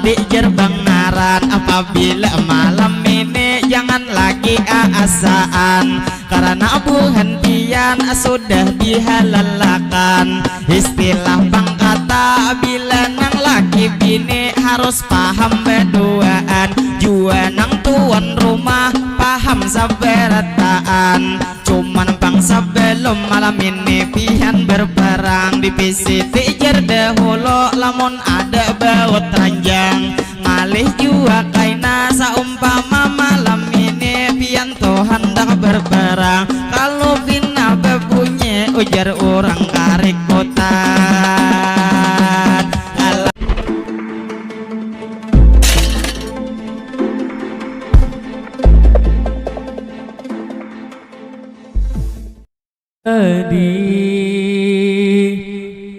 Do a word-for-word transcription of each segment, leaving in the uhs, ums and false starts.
Di gerbang ngaran apabila malam ini jangan lagi aasaan, karena buhan pian sudah dihalalakan. Istilah pangkata bila nang laki bini harus paham baduaan, jua nang tuan rumah paham sabarataan. Cuman pang sebelum malam ini pian berperang, di P C T jar dahulu lamun ada baut ranjang. Ngalih jua kaina saumpama malam ini pian tu handak berperang. Kalau pina babunyi ujar urang karik kutan. Alah. Hadi,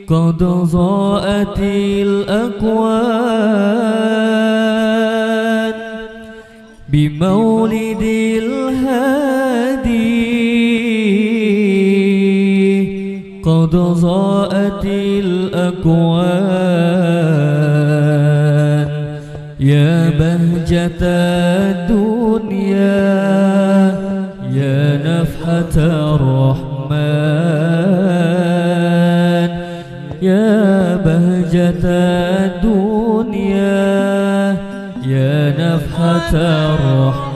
qad dha'atil akwan bi maulidil hadi, qad dha'atil akwan. Ya bahjatad dunya, ya nafhatar rahman, ya bahjatad dunya, ya nafhatar rahman.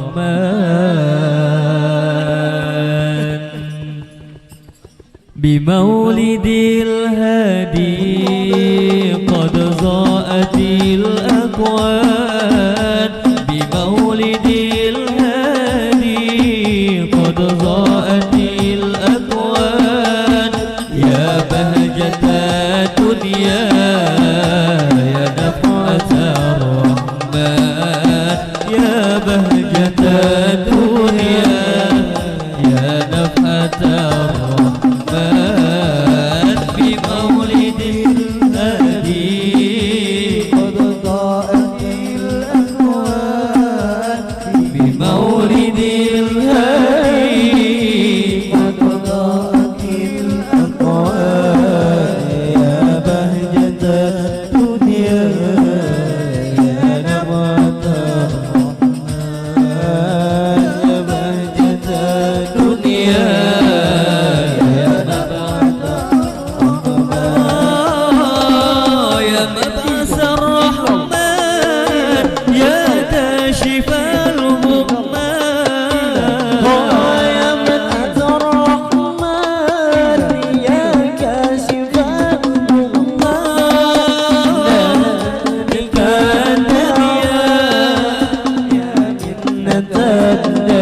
بمولد الهادي قد ضاءت الأكوان، بمولد الهادي قد ضاءت الأكوان. يا بهجة الدنيا، يا نفحة الرحمن، يا بهجة الدنيا، يا نفحة الرحمن. بمولد الهادي قد ضاءت الأكوان، بمولد الهادي قد ضاءت الأكوان. يا بهجة الدنيا، يا نفحة الرحمن، يا بهجة الدنيا، يا نفحة الرحمن، يا مبعث الرحمن، يا كاشف الغمة، يا مبعث الرحمن، يا كاشف الغمة، منك الدنيا، يا منة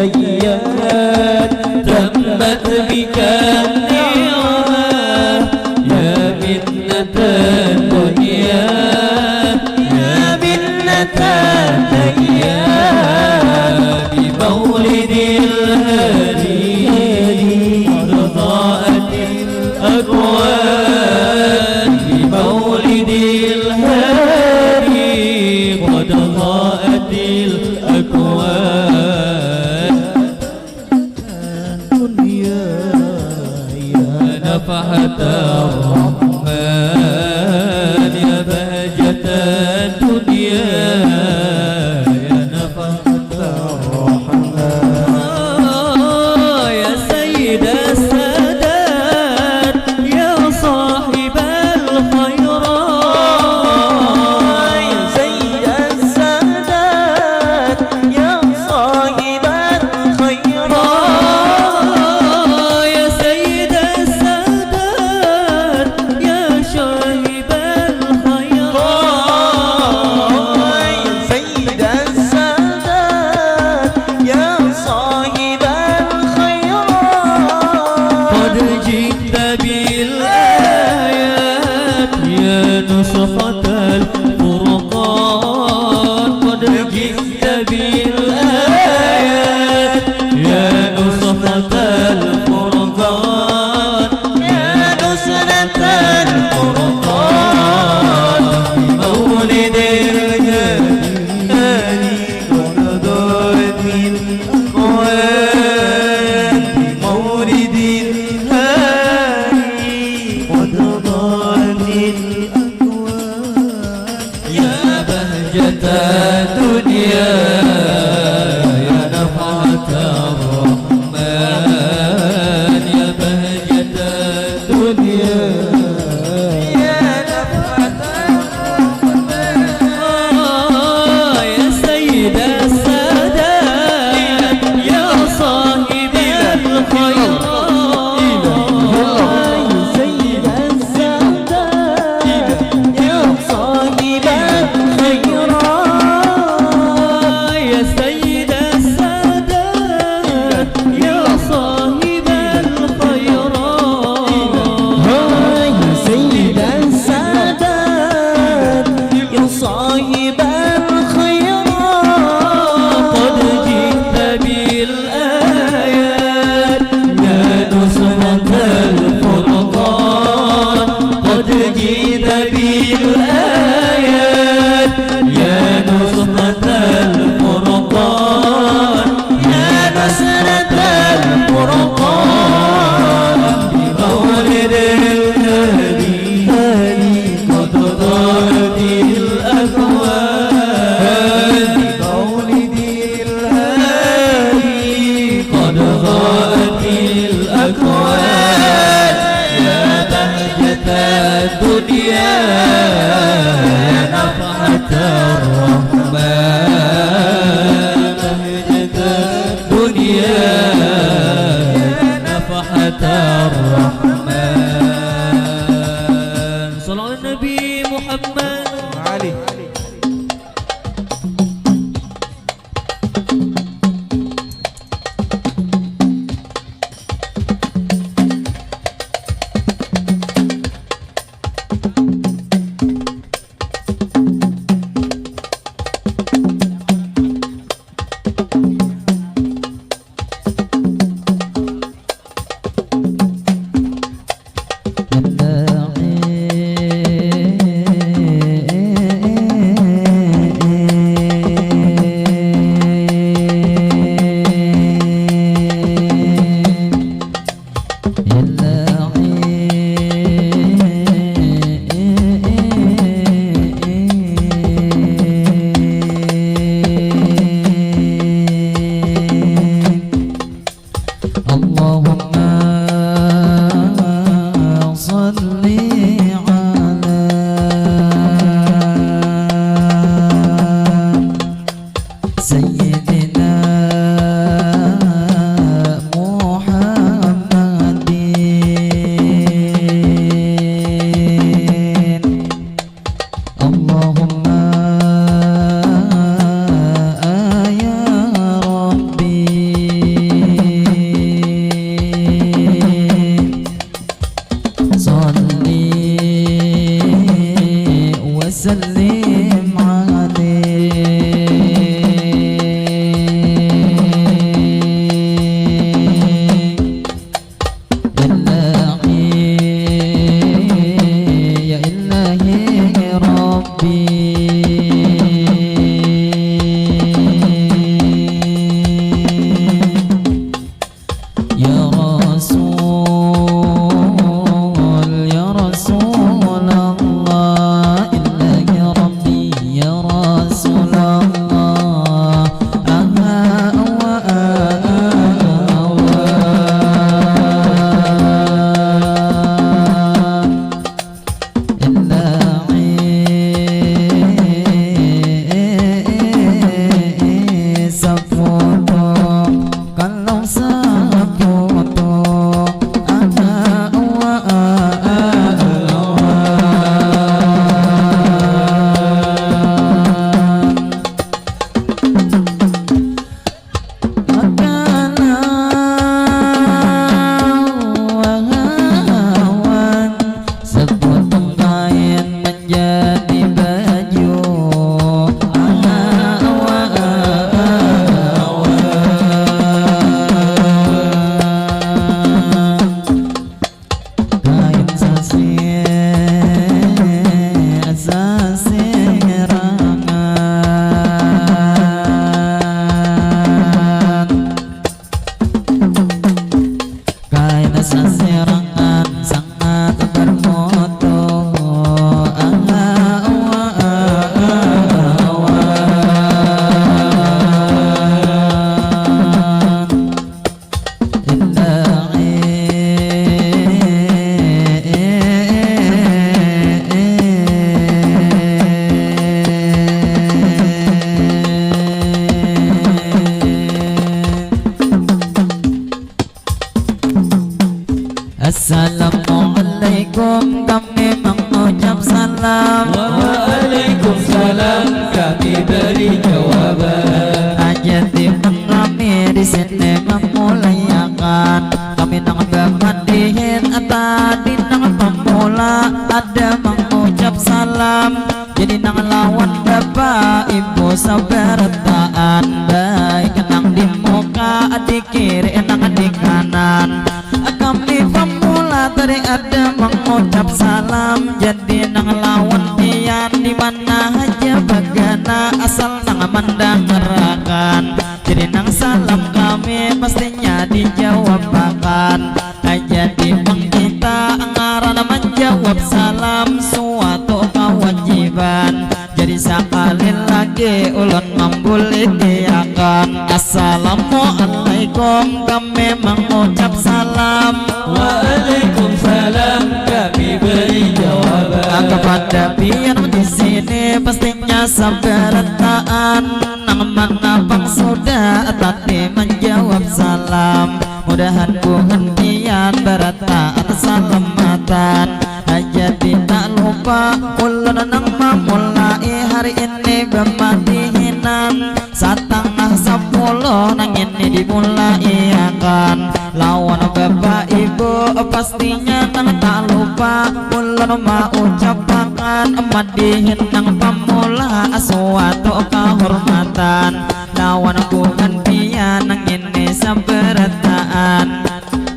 الديان، تمت بك النعمة، يا منة الدنيا، يا منة الديان. بمولد الهادي قد ضاءت الأكوان، بمولد الهادي قد ضاءت الأكوان. الدنيا، يا نفحة الرحمن، يا بهجة الدنيا، يا نفحة الرحمن. يا سيد السادات، يا صاحب الخيرات، يا سيد السادات، يا صاحب الخيرات، يا سيد السادات، يا شاهب الخيرات، يا Jata dunia, ya naf'at ar-Rahman, ya bahjat dunia, ya naf'at ar-Rahman, ya sayyid as-sadat, ya sahib al-khairat, ya sayyid az-sadat, ya sahib al-khairat, ya sayyid as-sadat, ya sahib al-khairat, ya sayyid az-sadat, ya sahib al-khairat, qad ji'ta bil ayat, ya nusrat al-furqan, qad ji'ta bil ayat, ya nusrat al-furqan, ya nusrat al-furqan, bi maulidil hadi, qad dhahatil akwan, bi maulidil hadi, qad dhahatil akwan, ya bahjat dunia, ya naf'at ar-Rahman, bahjat dunia, ya naf'at ar-Rahman. Salawat Nabi Muhammad. Ali. اللهم صل على سيدنا محمد. اللهم يا ربي صل وسلم عليه. إلهي يا إلهي ربي، يا رسول يا رسول الله، إلهي ربي Kami beri jawaban. Aja timbang kami di sini memulaiakan. Kami nang bamandihin tadi nang pemula ada mengucap salam. Jadi nang lawan bapak ibu sabarataan, baik nang di muka, di kiri nang di kanan. Kami pemula tadi ada mengucap salam. Jadi nang lawan pian di mana haja bagana, asal nang mandangarakan. Jadi nang salam kami pastinya dijawabakan. Jadi pang kita ngaran menjawab salam suatu kewajiban. Jadi sakali lagi ulun mambulikiakan, Assalamualaikum kami mengucap salam. Waalaikumsalam kami beri jawaban. Kepada pian di sini pastinya sabarataan, nang mana pang sudah tadi menjawab salam. Mudahan buhan pian barataan salamatan. Jadi tak lupa ulun nang mamulai hari ini bamadihinan. Satangah sapuluh nang ini dimulaiakan lawan bapak ibu, pastinya nang tak lupa ulun maucapakan madihin nang pamula suatu kahormatan lawan buhan pian nang ini sabarataan.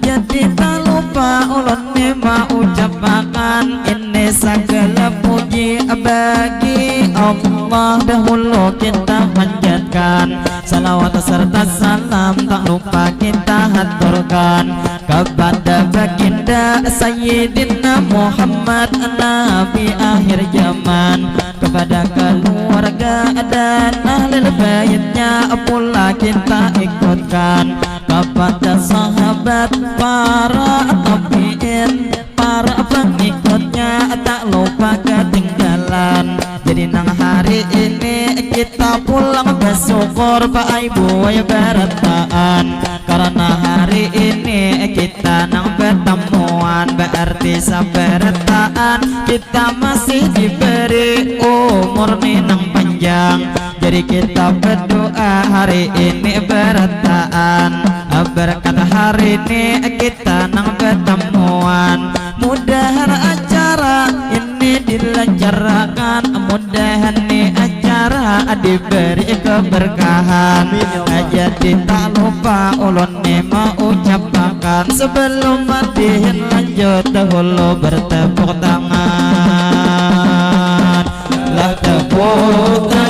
Jadi tak lupa ulun ni maucapakan ini sagala puji bagi Allah. Dahulu kita panjatkan salawat serta salam tak lupa kita haturkan kepada baginda Sayyidina Muhammad Nabi akhir zaman, kepada keluarga dan ahli baitnya pula kita ikutkan, kepada sahabat, para tabiin, para pengikutnya tak lupa ketinggalan. Jadi nang hari ini kita pulang bersyukur Pak Ibu ya barataan, karena hari ini kita nang bertemuan berarti sabarataan kita masih diberi umur ni nang panjang. Jadi kita berdoa hari ini barataan, berkat hari ini kita nang bertemuan. Mudahan acara ini dilancarkan, mudahan ni acara diberi keberkahan. Jadi tak lupa ulun ni maucapakan sebelum madihin lanjut dahulu bertepuk tangan. Lah tepuk tangan.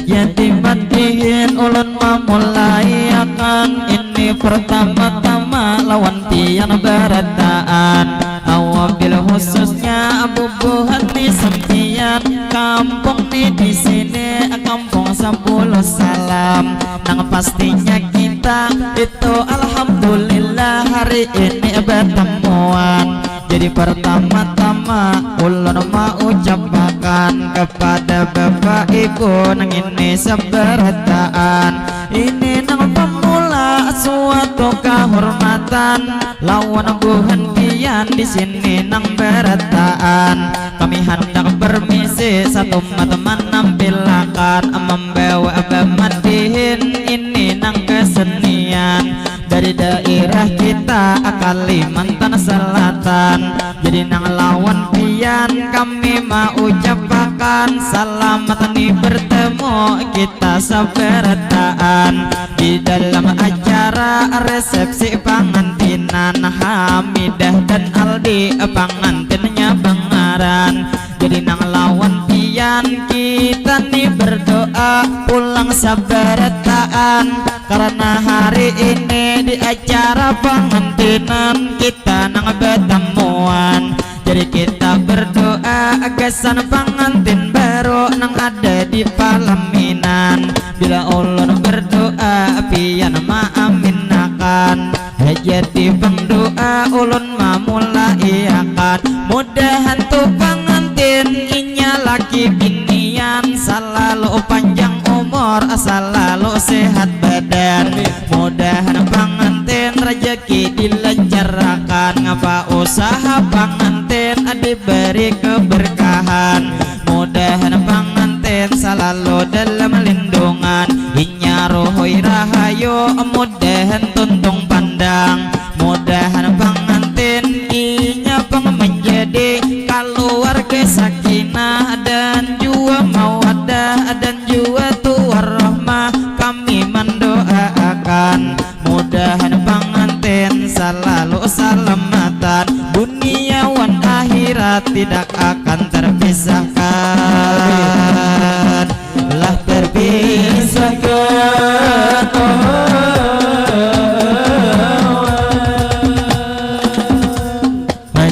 Jadi madihin ulun mamulaiakan ini pertama-tama lawan pian barataan. Awabil khususnya bubuhan ni sampian kampung ni di sini kampung sapuluh salam. Nang pastinya kita itu alhamdulillah hari ini bertemuan. Jadi pertama-tama ulun maucapakan kepada bapak ibu nang ini sabarataan, ini nang pemula suatu kahormatan lawan buhan pian di sini nang barataan. Kami handak permisi satumat manampilakan, membawa bamadihin ini nang kesenian dari daerah kita Kalimantan Selatan. Jadi nang lawan pian kami maucapakan salamat ni bertemu kita sabarataan di dalam acara resepsi pangantinan Hamidah dan Aldi, pangantinnya bangaran. Jadi nang lawan pian kita ni berdoa pulang sabarataan, karena hari ini di acara pangantinan kita nang bertemuan. Jadi kita berdoa gasan pangantin baru nang ada di palaminan. Bila ulun berdoa pian maaminakan. Jadi pang doa ulun mamulaiakan, mudahan tu pangantin inya laki binian salalu panjang umur, salalu sehat badan. Mudahan pangantin rejeki dilancarkan, ngapa Usaha pangantin diberi keberkahan, mudahan pangantin salalu dalam lindungan. Inya ruhui rahayu, mudahan tuntung pandang, mudahan pangantin inya pang menjadi kaluarga sakinah dan jua mawadah dan jua tuar rahmah. Kami mendoaakan mudahan pangantin salalu salamatan, dunia wan akhirat tidak akan terpisahkan. Lah terpisahkan.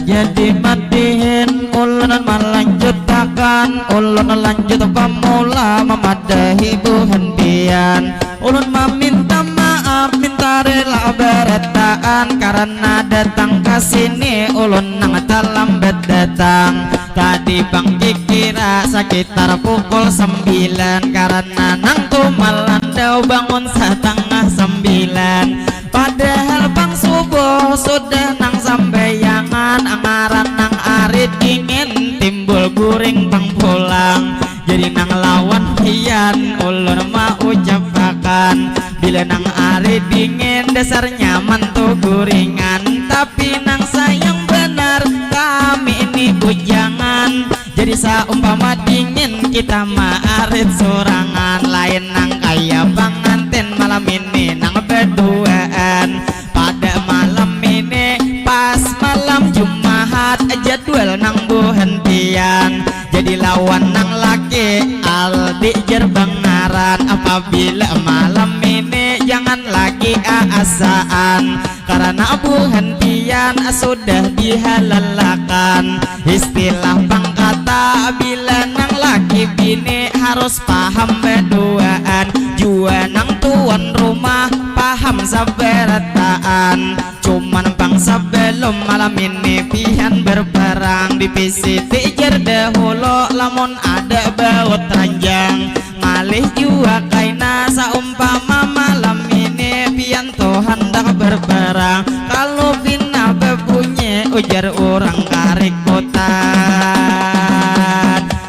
Jadi matihin ulun malanjutakan, ulun lanjut pamula mamadahi buhan pian. Ulun maminta maaf, minta rela barataan karena datang ka sini ulun nang talambat datang. Tadi pang kikira sakitar pukul sambilan karena nang tu malandau bangun satangah sambilan. Padahal pang subuh sudah nang sambayangan, ngaran nang ari dingin timbul guring pang pulang. Jadi nang lawan pian ulun maucapakan, bila nang ari dingin dasar nyaman tu guringan, tapi nang sayang banar kami ini bujangan. Jadi saumpama dingin kita maarit surangan, lain nang kaya pangantin malam ini nang baduaan. Pada malam ini pas malam Jumahat, jadwal nang buhan pian. Jadi lawan nang laki Aldi jar bangaran, apabila malam ini jangan lagi aasaan, karena buhan pian sudah dihalalakan. Istilah pang kata bila nang laki bini harus paham baduaan. Jua nang tuan rumah paham sabarataan. Cuman pang sabalum malam ini pian barbarang, dipisiti jar dahulu lamun ada baut ranjang. Ngalih jua kaina saumpama malam ini pian tu handak barbarang. Kalu pina babunyi ujar urang karikutan.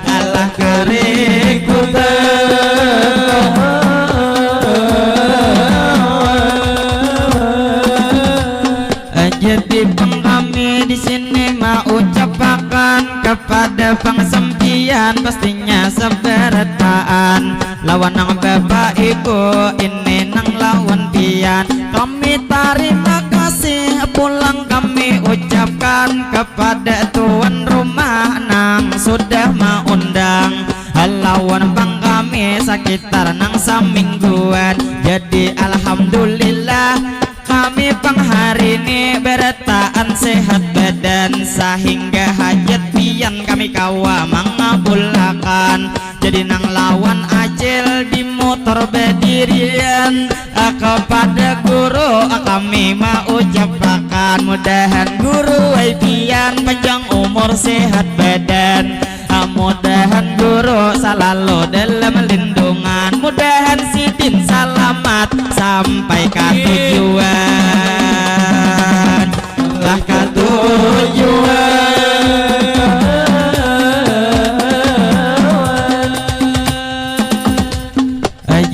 Alah karikutan. Jadi pang kami di sini maucapakan kepada pang sampiyan, pastinya sabarataan lawan nang bapak ibu ini nang lawan pian. Kami tarima kasih pulang kami ucapkan kepada tuan rumah nang sudah maundang lawan pang kami sakitar nang samingguan. Jadi alhamdulillah kami pang hari ini barataan sehat badan, sahingga hajat pian kami kawa mangabulakan. Jadi nang lawan acil di motor badirian, ah, kepada guru, ah, kami maucapakan mudahan guru ai pian panjang umur sehat badan. Ah, mudahan guru salalu dalam lindungan, mudahan sidin salamat sampai ka tujuan. Lah ka tujuan.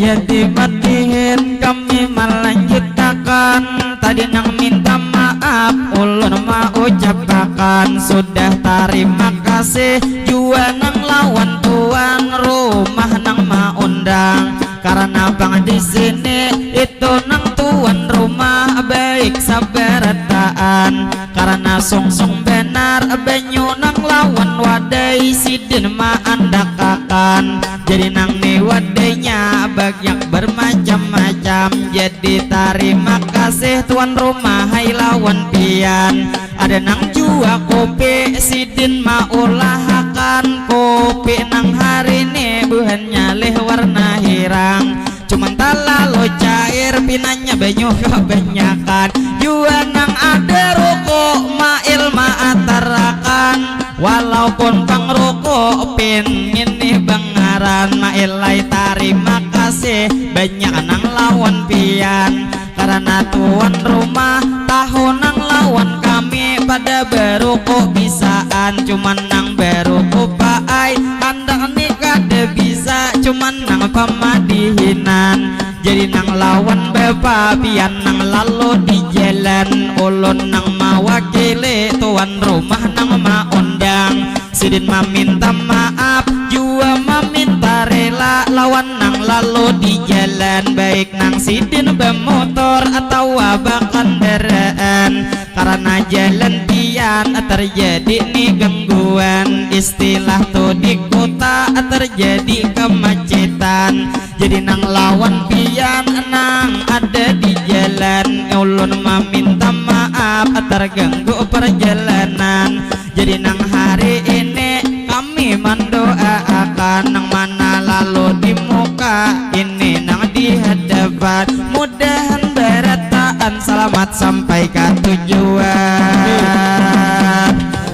Jadi matihin kami malanjutakan, tadi nang minta maaf ulun maucapakan sudah tarima kasih jua nang lawan tuan rumah nang maundang, karena pang di sini itu nang tuan rumah baik sabarataan. Karena sungsung banar banyu nang lawan wadai sidin maandakakan. Jadi nang ni wadainya banyak bermacam-macam. Jadi tarima kasih tuan rumah hai lawan pian. Ada nang jua kopi sidin maulahakan. Kopi nang hari ni buhannya leh warna hirang. Cuman talalu cair pinanya banyu kabanyakan. Jua nang ada ruku mail maatarakan. Walaupun pang ruku pin ngini bangaran, mail ai tarima kasih banyak nang lawan pian. Karena tuan rumah tahu nang lawan kami kada baruku bisaan, cuman nang baruku paai, handak ni kada bisa, cuman nang pamadihinan. Jadi nang lawan bapa pian nang lalu di jalan, ulun nang mawakili tuan rumah nang maundang. Sidin maminta maaf, jua maminta rela lawan nang lalu di jalan, baik nang sidin bamotor atawa bakandaraan. Karana jalan pian terjadi ni gangguan, istilah tu di kuta terjadi kemacetan. Jadi nang lawan pian nang ada di jalan, ulun maminta maaf terganggu perjalanan. Jadi nang hari ini kami mandoaakan nang mana lalu di muka ini nang di hadapan, mudahan barataan salamat sampai ka tujuan.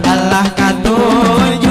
Allah ka tujuan.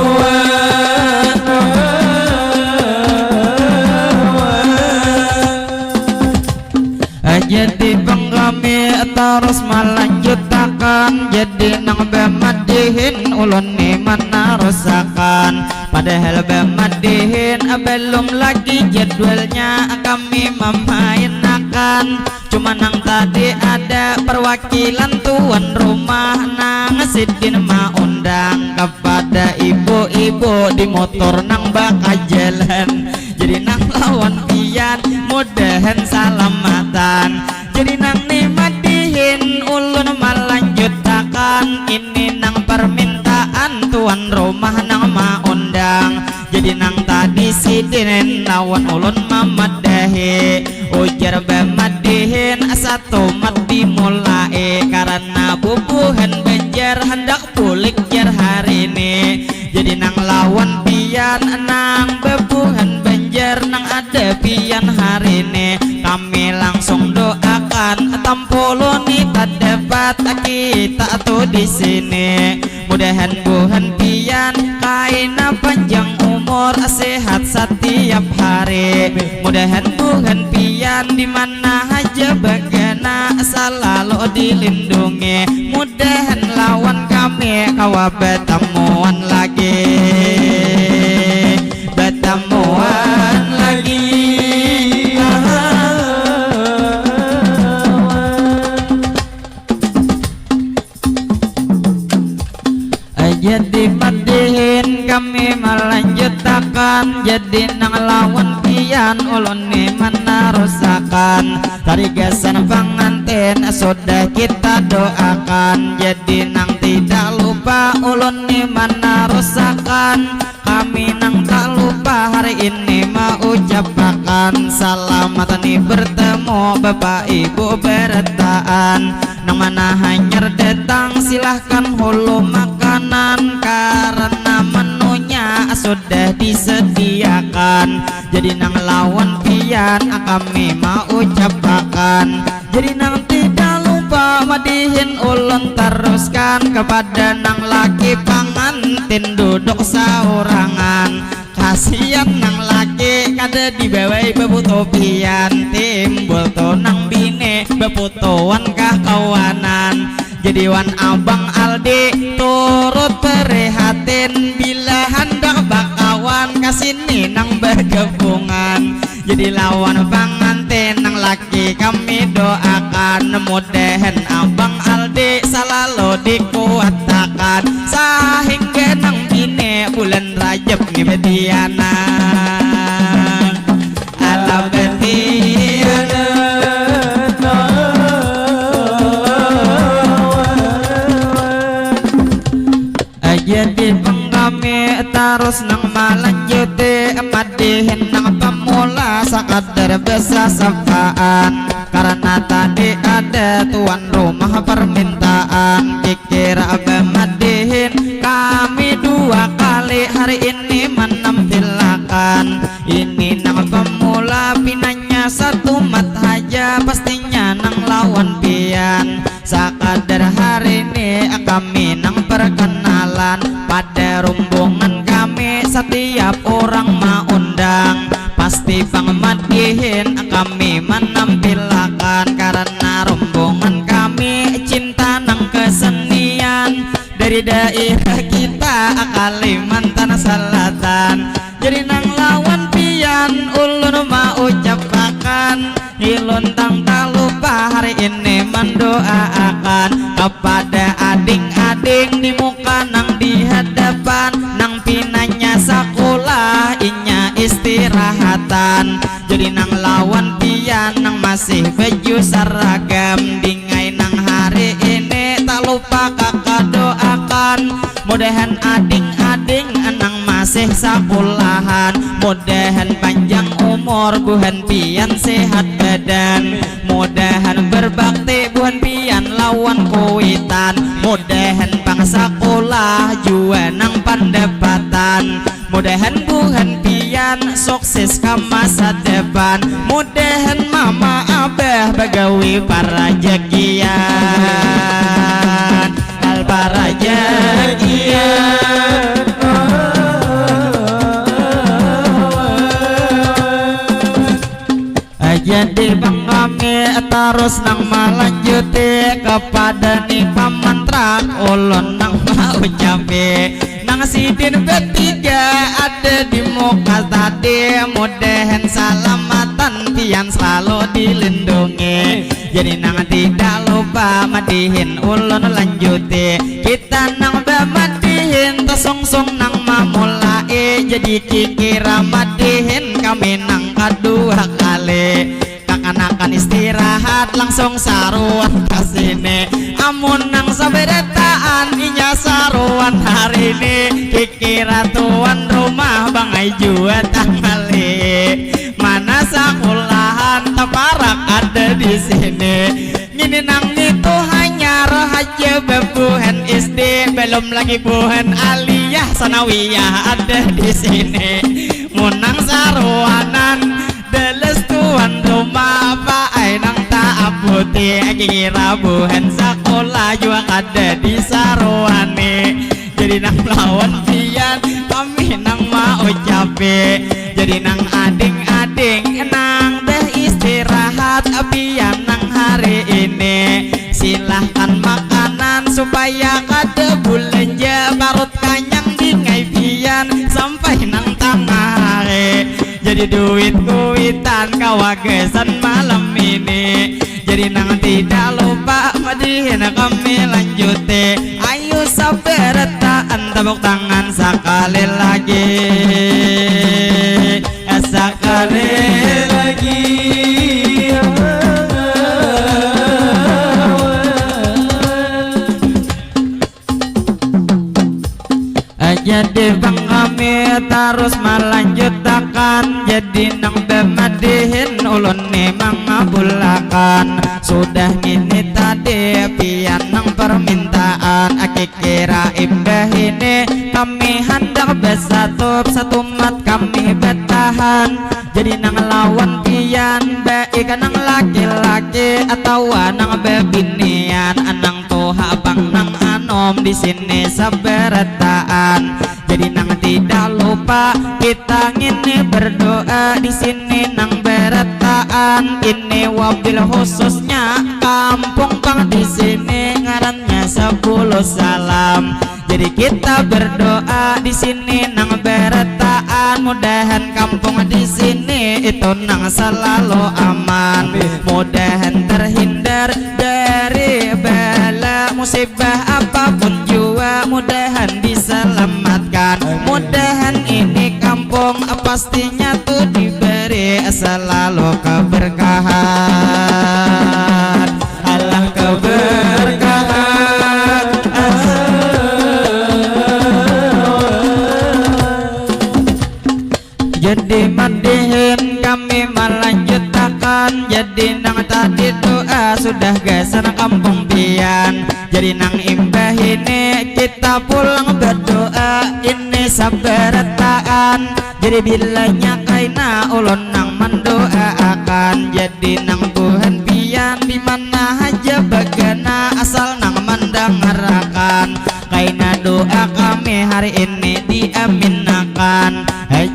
Jadi pang kami tarus malanjutakan, jadi nang bamadihin ulun ni manarusakan. Padahal bamadihin balum lagi jadwalnya kami mamainakan. Cuma nang tadi ada perwakilan tuan rumah nang sidin maundang kapada ibu-ibu di motor nang bakajalan. Jadi nang lawan pian mudahan salamatan. Jadi nang ni madihin ulun malanjutakan, ini nang permintaan tuan rumah nang maundang. Jadi nang tadi sidin lawan ulun mamadahi, ujar bamadihin satumat dimulai, karana bubuhan Banjar handak bulik jar hari ni. Jadi nang lawan pian nang babuhan Banjar nang ada pian hari ni, kami langsung doakan tampuluni tadapat kita tu di sini. Mudahan buhan pian kaina panjang umur, sehat satiap hari. Mudahan buhan pian di mana haja bagana salalu dilindungi. Mudahan lawan kami kawa batamuan lagi. Batamuan lagi. Jadi madihin kami malanjutakan, jadi nang lawan pian ulun ni manarusakan. Tadi gasan pangantin sudah kita doakan, jadi nang tidak lupa ulun ni manarusakan. Kami nang tak lupa hari ini maucapakan salamat ni bertemu bapak ibu berataan. Nang mana hanyar datang silahkan hulu makanan, karena menunya sudah disediakan. Jadi nang lawan pian kami maucapakan. Jadi nang tidak lupa madihin ulun teruskan kepada nang laki pangantin duduk saurangan. Kasian nang laki kada dibawai babuto pian, timbul tu nang bini baputuan kah kawanan. Jadi wan abang Aldi turut prihatin bila handak bakawan kasini nang bagabungan. Jadi lawan pangantin nang laki kami doakan, mudahan abang Aldi salalu dikuatakan, sahingga nang bini bulan Rajab ni betianan. Alah betianan. Jadi pang kami tarus nang malanjuti madihin nang pamula sakadar besasapaan. Karena tadi ada tuan rumah permintaan, kikira bamadihin kami dua kali hari ini manampilakan. Ini nang pamula pinanya satumat haja, pastinya nang lawan pian. Sakadar hari ni kami nang perkenalan, pada rumbungan kami satiap urang maundang. Pasti pang madihin kami manampilakan, karena rumbungan kami cinta nang kesenian. Dari daerah kita Kalimantan Selatan. Jadi nang lawan pian ulun maucapakan, hiluntang tak lupa hari ini mendoaakan kepada ading-ading di muka nang di hadapan, nang pinanya sakulah inya istirahatan. Jadi nang lawan pian nang masih baju saragam, dingai nang hari ini tak lupa kaka doakan. Mudahan ading-ading nang masih sakulahan, mudahan panjang umur buhan pian sehat badan, mudahan berbakti buhan pian lawan kuitan, mudahan pang sakulah jua nang pandapatan. Mudahan buhan pian sukses ka masa depan. Mudahan mama abah bagawi parajakian. Hal parajakian. Jadi pang kami tarus nang malanjuti kepada ni pamantrak ulun nang maucapi. Nang sidin batiga ada di muka tadi, mudahan salamatan pian selalu dilindungi. Jadi nang tidak lupa madihin ulun lanjuti. Kita nang bamadihin tasungsung nang mamulai. Jadi kikira madihin kami nang kadua kali. Kakanakan istirahat langsung saruan ka sini. Amun nang sabarataan inya saruan hari ini. Kikira tuan rumah bangai jua tangali. Mana sakulahan taparak ada di sini. Ngini nang nitu hanyar haja babuhan S D, belum lagi buhan aliyah sanawiyah ada di sini. Munang saruanan dalas tuan rumah apa ai nang taaputi, kira buhan sakolah jua kada disaruani. Jadi nang lawan pian kami nang maucapi. Jadi nang ading-ading nang dah istirahat, pian nang hari ini silahkan makanan supaya kada bulanja parut kanyang dingai pian sampai nang tangah hari. Jadi duit kuitan kawa gasan malam ini. Jadi nang tidak lupa madihin kami lanjuti. Ayu sabarataan tepuk tangan sakali lagi. Sakali lagi. Jadi pang kami tarus malanjutakan. Jadi nang bamadihin ulun ni mangabulakan. Sudah ngini tadi pian nang permintaan. Kikira imbah ini kami handak basatup, satumat kami batahan. Jadi nang lawan pian baik nang laki-laki atawa nang babinian, nang tuha pang nang anom di sini sabarataan. Jadi nang tidak lupa kita ngini berdoa di sini nang barataan. Ini wabil khususnya kampung pang di sini ngarannya Sabuluh Salam. Jadi kita berdoa di sini nang barataan, mudahan kampung di sini itu nang selalu aman. Amin. Mudahan terhindar dari bala musibah apapun jua, mudahan diselamatkan. Amin. Mudahan ini kampung pastinya tuh diberi selalu keberkahan. Alah keberkahan. Jadi madihin kami malanjutakan. Jadi nang tadi doa sudah gasan kampung pian. Jadi nang imbah ini kita pulang berdoa ini sabarataan. Jadi bilanya kaina ulun nang mandoaakan. Jadi nang buhan pian di mana haja bagana asal nang mandangarakan. Aina doa kami hari ini diaminakan.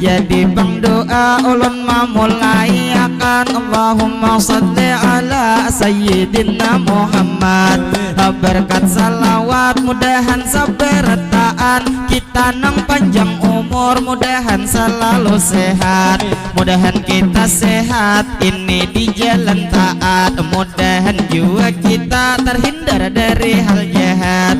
Jadi pang doa ulun mamulaiakan, Allahumma salli ala Sayyidina Muhammad. Berkat salawat mudahan sabarataan kita nang panjang umur, mudahan selalu sehat, mudahan kita sehat ini di jalan taat, mudahan jua kita terhindar dari hal jahat.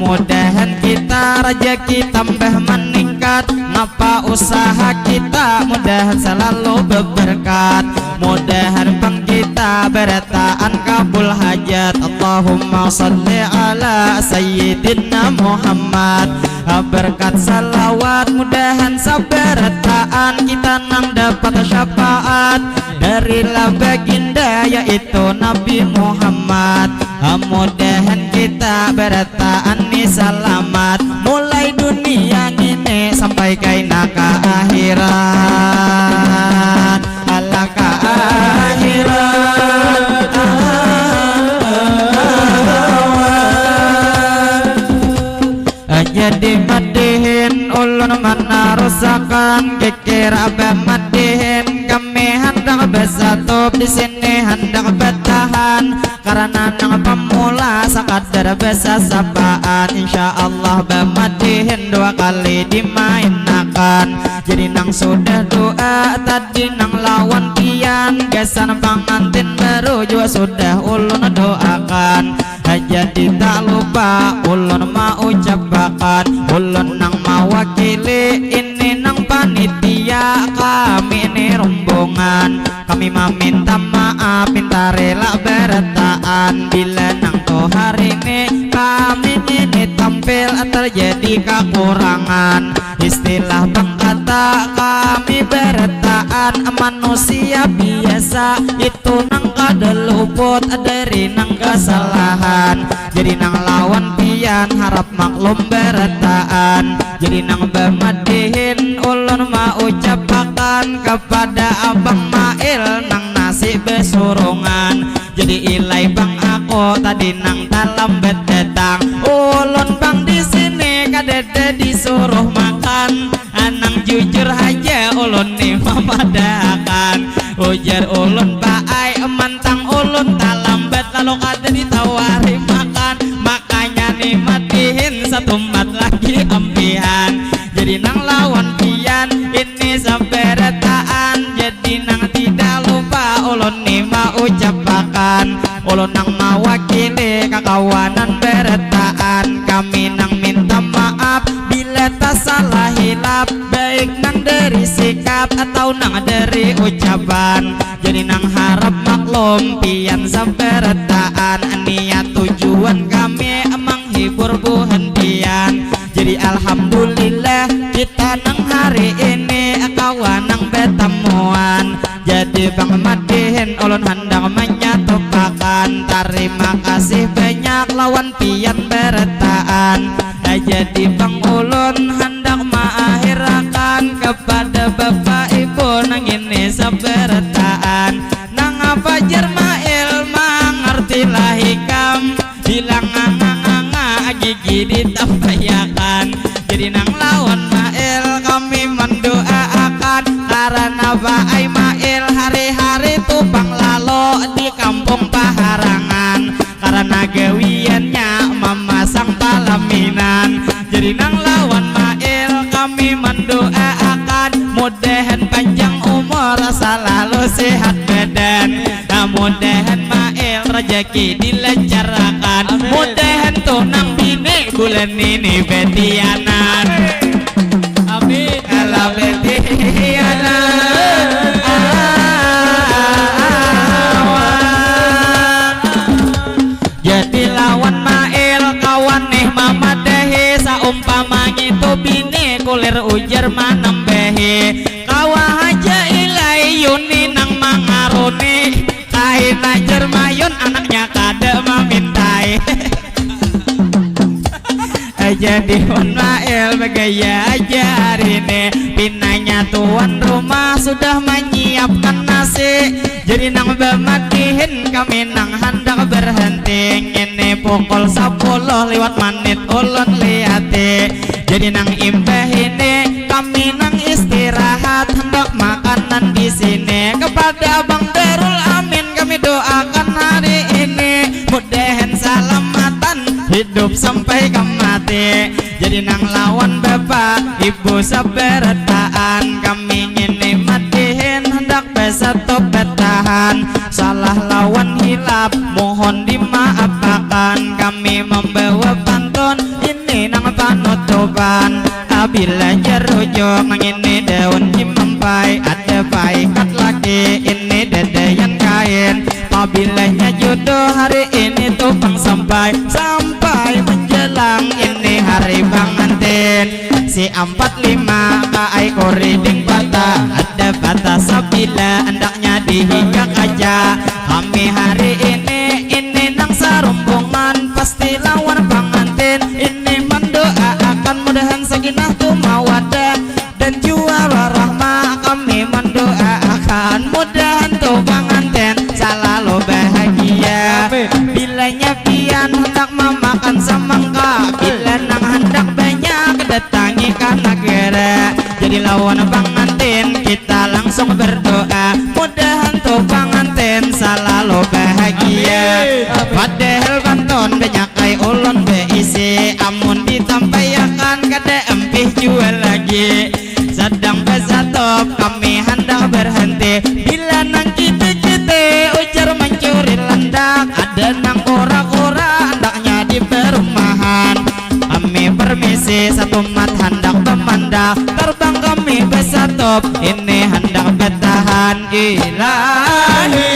Mudahan kita rajaki tambah meningkat, ngapa usaha kita mudahan selalu beberkat, mudahan pang kita barataan kabul hajat. Allahumma salli ala Sayyidina Muhammad. Berkat salawat mudahan sabarataan kita nang dapat syafaat dari la baginda yaitu Nabi Muhammad. Mudahan kita barataan ni salamat mulai dunia ngini sampai kaina ka akhirat. Ala ka akhirat. Jadi madihin ulun manarusakan, kikira bamadihin kami handak basatup di sini handak batahan. Karena nang pamula sakadar basasapaan, insya Allah bamadihin dua kali dimainakan. Jadi nang sudah doa tadi nang lawan pian, gasan pangantin baru jua sudah ulun doakan. Jadi tak lupa ulun maucapakan, ulun nang mawakili ini nang panitia kami ini rombongan. Kami maminta maaf, minta rela barataan bila nang tu hari ni kami ngini tampil terjadi kakurangan. Istilah pang kata kami barataan manusia biasa itu nang kada luput dari nang kasalahan. Jadi nang lawan pian harap maklum barataan. Jadi nang bamadihin ulun maucapakan kepada Abang Mail nang nasi basurungan. Jadi ilai pang aku tadi nang talambat datang. Ulun pang di sini kadada disuruh makan. Nang jujur haja ulun ni mamadahakan. Ujar ulun paai mantang ulun talambat lalu kada ditawari makan. Makanya ni madihin satumbat lagi ampihan. Jadi nang lawan pian ini sabarataan. Jadi nang tidak lupa ulun ni maucapakan, ulun nang mawakili kakawanan barataan. Kami nang minta maaf bila tasalah hilap, baik nang dari sikap atau nang dari ucapan. Jadi nang harap maklum pian sabarataan, niat tujuan kami menghibur buhan pian. Jadi alhamdulillah kita nang hari ini kawa nang batamuan. Jadi pang madihin ulun handak manyatupakan tarima kasih banyak lawan pian barataan. Jadi pang ulun handak maakhirakan kepada bapak ibu nang ini sabarataan. Nang apa jar Mail mangartilah ikam. Bilang nganga-nganga gigi ditampayakan. Jadi nang lawan Mail kami mandoaakan karana baai Mail hari-hari tu pang lalo di kampung paharangan karana gawiannya mamasang palaminan. Jadi nang lawan Mail kami mandoaakan mudahan panjang umur salalu sehat badan. Nah, mudahan Mail rajaki dilancarakan. Amin. Mudahan tu nang bini bulan ini betianan. Amin. Kalau betianan. Jadi lawan Mail kawan nih mamadahi saumpama ngitu bini kulir ujar manambahi. Kawa haja ilai Yuni nang mangaruni. Kaina jar Mayun anaknya kada mamintai. Jadi Wan Mail bagaya aja hari ini. Pinanya tuan rumah sudah menyiapkan nasi. Jadi nang bamadihin kami nang handak berhenti. Ini Pukul sapuluh liwat manit ulun liati. Jadi nang imbah ini kami nang istirahat, handak makanan di sini. Kepada Abang Darul Amin kami doakan hari ini, mudahan salamatan hidup sampai ka mati. Jadi nang lawan bapak ibu sabarataan, kami ngini madihin handak basatup batahan. Salah lawan hilap mohon dimaapakan, kami mambawa pantun ini nang panutupan. Apabila jar ujuk ngini daun cimampai, ada paikat lagi ini dadayan kain. Apabila nya jodoh hari ini tu pang sampai, sampai menjelang ini hari pangantin. Si ampat lima ka ai kuriding patah, ada patah sabila andaknya di higa kaca. Kami hari ini, ini nang sarumbungan pasti lawan pangantin ini mandoaakan mudahan sakinah tu mawadah dan jua warahmah. Kami mandoaakan mudahan tu pangantin salalu bahagia. Amin. Bilanya pian handak mamakan samangka, bila nang handak banyak datangi ka nagara. Jadi lawan pangantin kita langsung berdoa, mudahan tu pangantin salalu bahagia. Amin. Padahal pantun banyak ai ulun baisi, amun ditampaiakan kada ampih jua lagi. Sadang basatup kami handak berhenti, bila nang kiti-kiti ujar mancuri landak, ada nang kura-kura andaknya di perumahan. Kami permisi satumat handak bamandak, tarbang kami basatup ini handak batahan. Ilahi.